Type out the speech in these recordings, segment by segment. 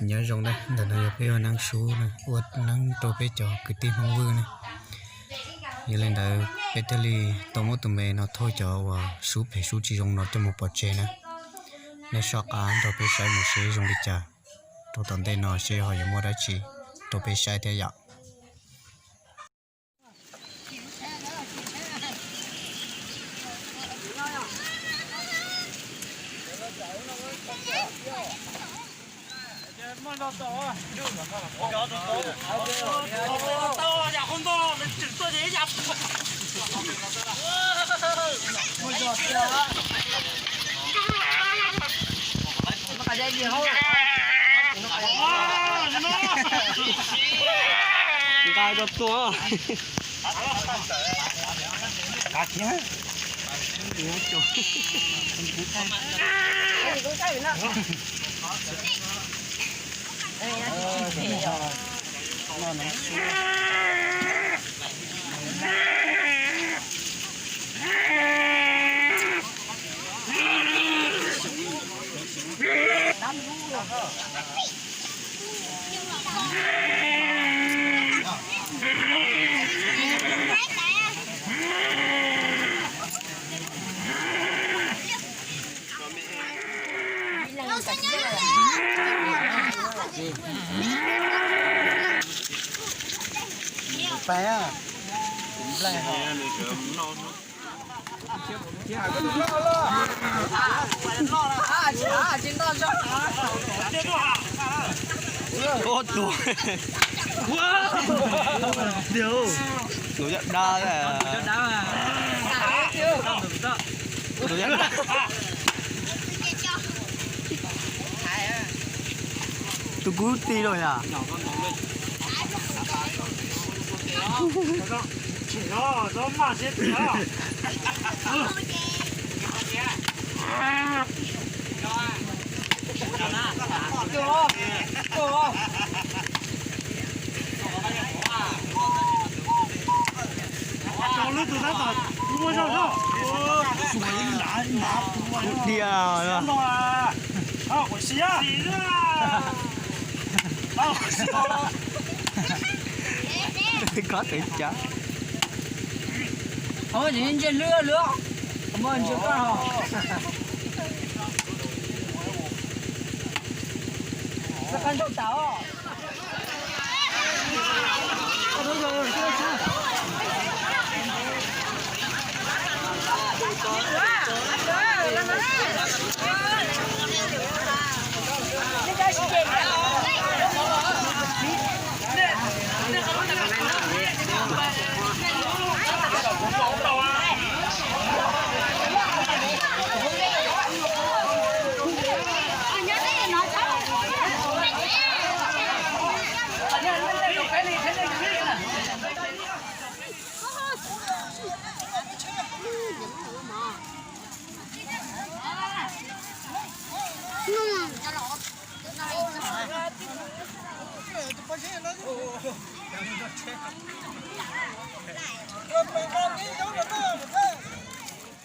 Nyob zoo na, ntawm no yog peb ua neeb sub na, ua neeb rau peb cov kwv tij Hmoob Vwj na. Yog li ntawd peb thiaj li tau muab tus me no thauj cov uas sub phem sub tsis zoo no coj mus pov tseg na. Nej soj qab nrog peb saib mus seb zoo li cas, rau tom ntej no seb ho yuav muaj dab tsi rau peb saib thiab yom. Nqa rau tua. Ua tus, tus coj dab, tus coj dab. Tus kub ti lawm yom. Kub diag. Kob tawv cav. Ntsia hlwb lwm, ntsia koj. Qab nraug tas os.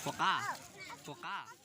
Puas qab? Puas qab?